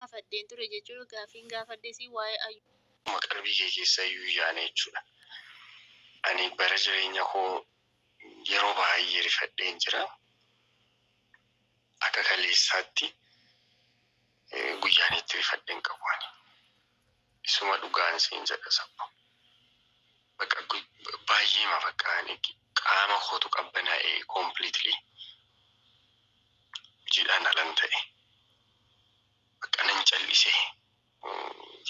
Gaafadheen ture jechuudha. Gaaffiin gaafadhes waa'ee Ayyuu. Akkuma qalbii kee keessa iyyuu hin yaane jechuudha. Ani bara jireenya koo yeroo baay'ee rifadheen jira. Akka kaleessaatti guyyaan itti rifadhe hin qabu ani. Isuma dhugaan siin jedha sabbo. Bakka baay'eema bakka ani qaama kootu qabbanaa'e completely. Hojiidhaan alan ta'e. Bakka nan callise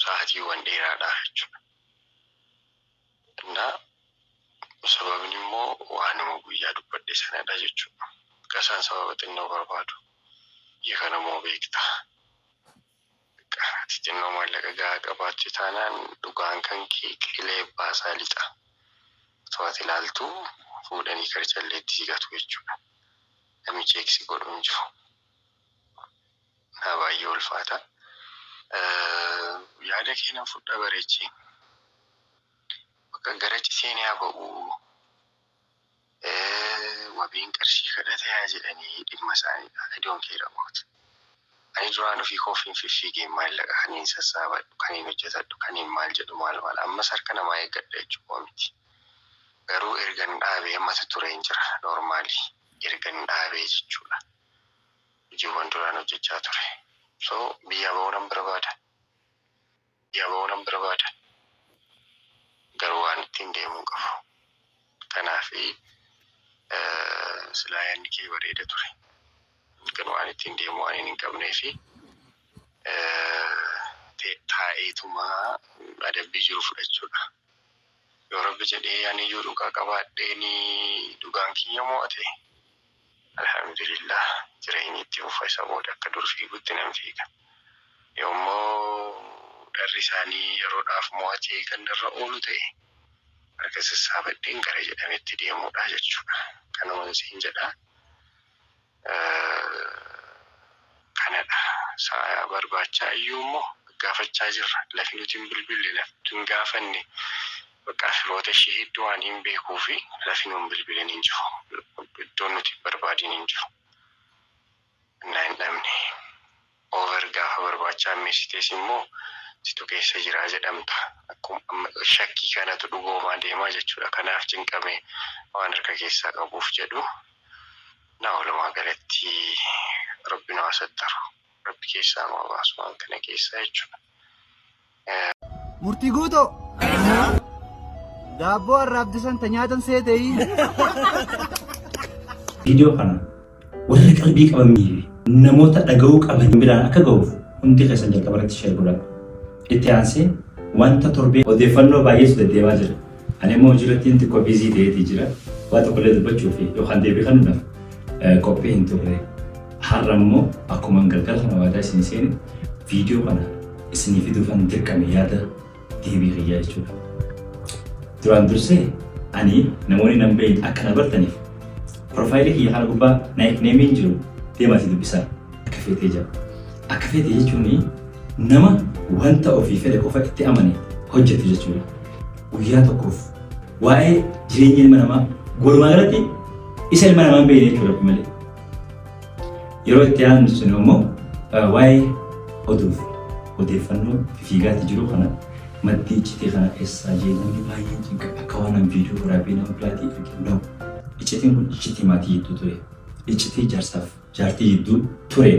sa'aatiiwwan dheeraadhaaf jechuudha. Innaa sababni immoo waanuma guyyaa dubbadhe sanadha jechuudha. Bakka isaan sababa xinnoo barbaadu. Biyya kana immoo beekta. Bakka ati xinnoo maallaqa gahaa qabaatte taanaan dhugaan kan kee qilee baasaa lixa. Otoo ati ilaaltuu fuudhanii karchalleetti si gatu jechuudha. Namni check si godhu hin jiru. Naa baay'ee ulfaata. Yaada kee nan fudha bareechi. Bakka gara ciseen haa ba'u. Wabiin qarshii kadhate haa jedhanii dhimma isaaniidha. I don't care about. Ani duraan ofii koofiin fiffiigeen maallaqa kaniin sassaabadhu, kaniin hojjetadhu, kaniin maal jedhu maal maal. Ammas harka namaa eeggadha jechuu miti. Garuu ergan dhaabee ammata tureen jira. Normally ergan dhaabee jechuudha. Hojiiwwan duraan hojjechaa ture. So biyyaa ba'uu nan barbaada. Biyyaa ba'uu nan barbaada. Garuu waan ittiin deemuu qabu. Kanaaf silaa yaadni kee bareeda ture. Kan waan ittiin deemu waan hin qabnee fi taa'eetuma adabbii jiru fudhachuudha. Yoo Rabbi jedhee ani iyyuu dhugaa qabaadheeni dhugaan kiyya mo'ate, alhamdulillah, jireenyi itti fufa. Isa booda akka dur fiigutti nan fiiga. Yoommoo dharri isaanii yeroodhaaf mo'atee kan irra oolu ta'e, harka sassaabadheen gara jedhametti deemuudha jechuudha. Kanuma siin jedha. Kanadha. Sa'a barbaachaa iyyuu immoo gaafachaa jirra. Lafi nuti hin bilbille, lafi hin gaafanne, bakka firoota ishee hedduu waan hin beekuu fi lafi nuun bilbilan hin jiru. Iddoon nuti barbaadin hin jiru. Innaa hin dhabne. Over gaafa barbaachaa ammeessitees immoo situ keessa jiraa jedhamta. Akkuma shakkii kanatu dhugoomaa deemaa jechuudha. Kanaaf cinqame waan harka keessaa qabuuf jedhu. Na walumaa galatti Rabbi nu haa sattaru. Rabbi keessaa nu haa baasu waan kana keessaa jechuudha. Murtii guutoo. Daabboo arraabdisan ta nyaatan seeteyi. Viidiyoo kana warra qalbii qabanii fi namoota dhaga'uu qaban biraan akka ga'uuf hundi keessan jalqaba irratti share godhaa. Itti aansee wanta torbee odeeffannoo baay'eetu deddeemaa jira. Ani immoo hojii irratti xiqqoo busy ta'eetii jira. Waa tokkollee dubbachuu fi yookaan deebii kennuudhaaf qophii hin turre. Har'a immoo akkuma galgala kana waadaa isin seene viidiyoo kana isinii fiduufan dirqame yaada deebii kiyyaa jechuudha. Duraan dursee ani namoonni nan beekne akka na bartaniif profile kiyya kana gubbaa nicknameiin jiru deemaati dubbisaa akka feetee jira. Akka feete jechuun nama wanta ofii fedhe qofa itti amane hojjetu jechuudha. Guyyaa tokkoof waa'ee jireenya ilma namaa walumaa galatti isa ilma namaa hin beekne jechuudha malee. Yeroo itti aanu sun immoo waa'ee oduuf odeeffannoo fiigaatti jiru kana maddii iccitii kana eessaa jee namni baay'een cinqa akka waan an viidiyoo waraabee nama biraatii erge no. Iccitiin kun iccitii maatii jidduu ture. Iccitii jaarsaaf jaartii jidduu ture.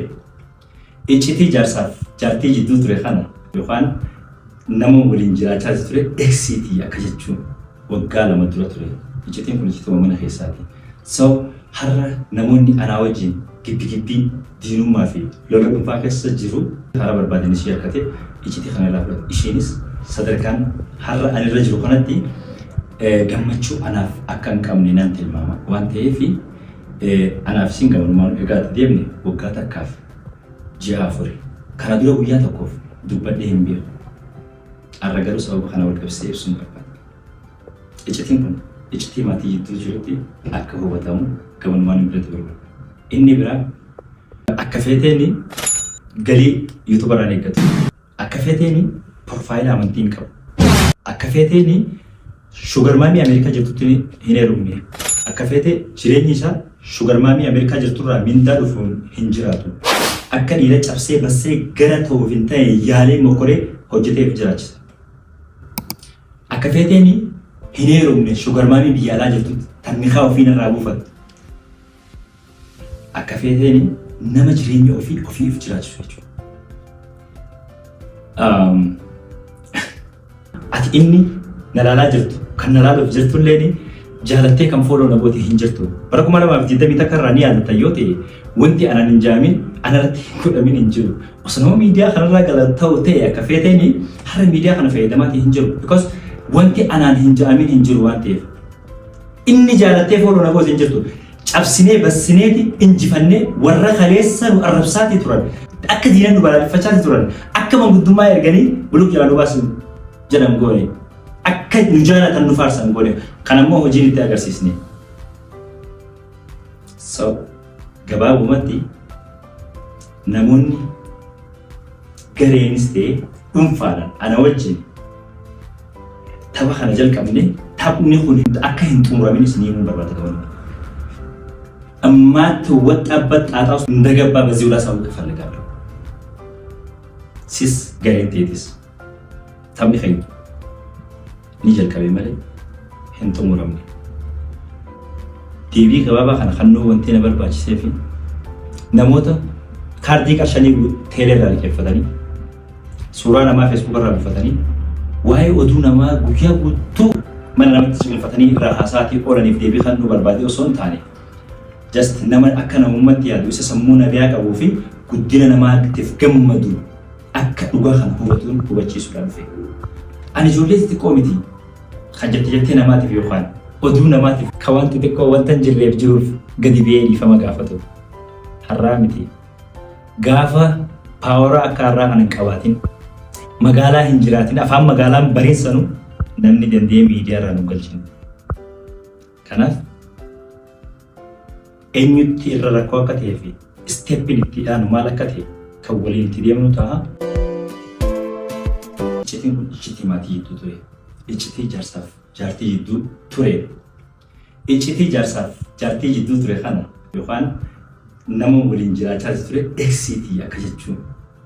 Iccitii jaarsaaf jaartii jidduu ture kana yookaan nama waliin jiraachaa ture exiitii akka jechuun waggaa 2 dura ture. Iccitiin kun iccituma mana keessaati. So har'a namoonni anaa wajjin gibbi gibbii diinummaa fi lola dhuunfaa keessa jiru karaa barbaadan ishee harkate iccitii kana irraa fudhate. Isheenis sadarkaan har'a ani irra jiru kanatti gammachuu anaaf akka hin qabne nan tilmaama. Waan ta'eef anaaf isin gamanumaan egaa itti deemne waggaa takkaaf ji'a afuri. Kana dura guyyaa tokkoof dubbadhee hin beeku. Har'a garuu sababa kana wal qabsiisee ibsuun barbaada. Iccitiin kun iccitii maatii jidduu jirutti akka hubatamu gamanumaan hin biratti barbaada. Inni biraa akka feeteen galii YouTuberraan eeggatu. Akka feeteen profile amantii hin qabu. Akka feeteen sugar mommy Ameerikaa jirtutti hin heerumne. Akka feete jireenyi isaa sugar mommy Ameerikaa jirturraa mindaa dhufuun hin jiraatu. Akka dhiira cabsee bassee gara ta'uuf hin ta'e yaalee mokoree hojjeteef jiraachisa. Akka feeteen hin heerumne sugar mommy biyya alaa jirtutti tan nikaa ofiin irraa buufattu. Akka feeteen nama jireenya ofii ofiif jiraachisu jechuudha. Ati inni na laalaa jirtu kan na laaluuf jirtulleen jaalattee kan follow na goote hin jirtu. Bara 2021 irraa ni yaadatta yoo ta'e, wanti anaan hin jaamin anarratti hin godhamin hin jiru. Osoo nama miidiyaa kanarraa gala ta'u ta'e, akka feeteen har'a miidiyaa kana fayyadamaatii hin jiru. Because wanti anaan hin jaamin hin jiru waan ta'eef. Inni jaalattee follow na goote hin jirtu. Cabsinee bassineeti injifannee warra kaleessa nu arrabsaatii turan. Akka diinan nu balaaleffachaatii turan. Akka manguddummaa erganii buluk jalaa nu baasan jedhan goone. Akka nu jaalatan nu faarsan goone. Kan ammoo hojiin itti agarsiisne. So gabaabumatti namoonni gareenis ta'e dhuunfaadhaan ana wajjin tapha kana jalqabne, taphni kun akka hin xumuramin isinii himuu barbaada qaban. እማትወጣበት ጣጣ ውስጥ እንደገባ በዚሁ ላሳውቅ እፈልጋለሁ። Sis gareen teetis taphni keenya ni jalqabe malee hin xumuramne. Deebii gabaabaa kana kannuu wanti na barbaachisee fi namoota kaardii qarshanii teelee irraa liqeeffatanii, suuraa namaa Facebook irraa buufatanii, waa'ee oduu namaa guyyaa guutuu mana namatti ciqilfatanii irraa haasaatii oolaniif deebii kan nu barbaade osoo hin taane, just nama akka namummaatti yaadu, isa sammuu nagaa qabuu fi guddina namaatiif gammadu akka dhugaa kana hubatuun hubachiisuudhaan dhufe. Ani ijoollee xixiqqoo miti kan jette jettee namaatiif yookaan oduu namaatiif kan waan xixiqqoo wanta hin jirreef jiruuf gadi ba'ee dhiifama gaafatu. Har'aa miti. Gaafa power akka har'aa kana hin qabaatin, magaalaa hin jiraatin, afaan magaalaan bareessanu, namni danda'ee miidiyaa irraa nu galchine. Kanaaf eenyutti irra rakkoo akka ta'ee fi step iin itti aanu maal akka ta'e kan waliin itti deemnu ta'a. Iccitiin kun iccitii maatii jidduu ture. Iccitii jaarsaaf jaartii jidduu ture. Iccitii jaarsaaf jaartii jidduu ture kana yookaan nama waliin jiraachaa ture ex iitii akka jechuun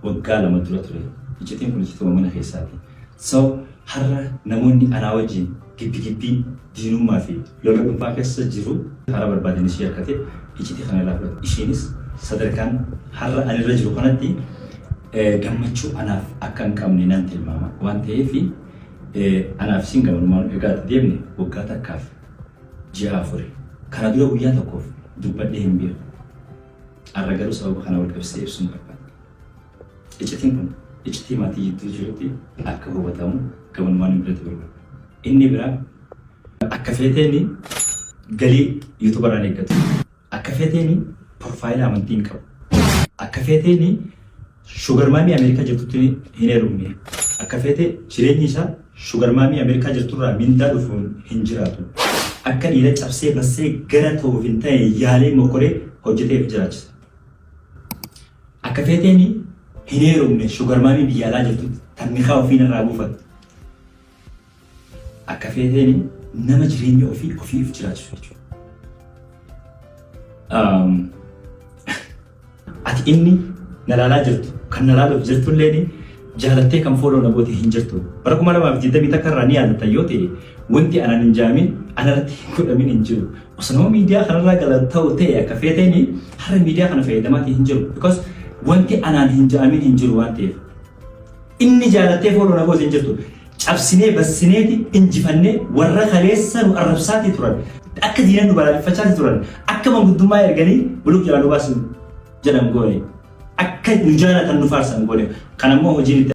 waggaa 2 dura ture. Iccitiin kun iccituma mana keessaati. So har'a namoonni anaa wajjin gibbi gibbii diinummaa fi lola dhuunfaa keessa jiru karaa barbaadan ishee harkate iccitii kana irraa fudhate. Isheenis sadarkaan har'a ani irra jiru kanatti gammachuu anaaf akka hin qabne nan tilmaama. Waan ta'eef anaaf isin gamanumaan egaa itti deemne waggaa takkaaf ji'a 4. Kana dura guyyaa tokkoof dubbadhee hin beeku. Har'a garuu sababa kana wal qabsiisee ibsuun barbaada. Iccitiin kun iccitii maatii jidduu jirutti akka hubatamu gamanumaan hin biratti barbaada. Inni biraa, akka feeteen galii YouTube irraan eeggatu. Akka feeteen profile amantii hin qabu. Akka feeteen sugar mommy Ameerikaa jirtutti hin heerumne. Akka feete jireenyi isaa sugar mommy Ameerikaa jirturraa mindaa dhufuun hin jiraatu. Akka dhiira cabsee bassee gara ta'uuf hin ta'e yaalee mokoree hojjeteef jiraachisa. Akka feeteen hin heerumne sugar mommy biyya alaa jirtutti tan nikaa ofiin irraa buufattu. Akka feeteen nama jireenya ofii ofiif jiraachisu jechuudha. Ati inni na laalaa jirtu kan na laaluuf jirtulleen jaalattee kan follow na goote hin jirtu. Bara 2021 irraa ni yaadatta yoo ta'e, wanti anaan hin jaamin anarratti hin godhamin hin jiru. Osoo nama miidiyaa kanarraa gala ta'u ta'e, akka feeteen har'a miidiyaa kana fayyadamaatii hin jiru. Because wanti anaan hin jaamin hin jiru waan ta'eef. Inni jaalattee follow na goote hin jirtu. Cabsinee bassineeti injifannee warra kaleessa nu arrabsaatii turan. Akka diinan nu balaaleffachaatii turan. Akka manguddummaa erganii buluk jalaa nu baasan jedhan goone. Akka nu jaalatan nu faarsan goone. Kan ammoo hojiin itti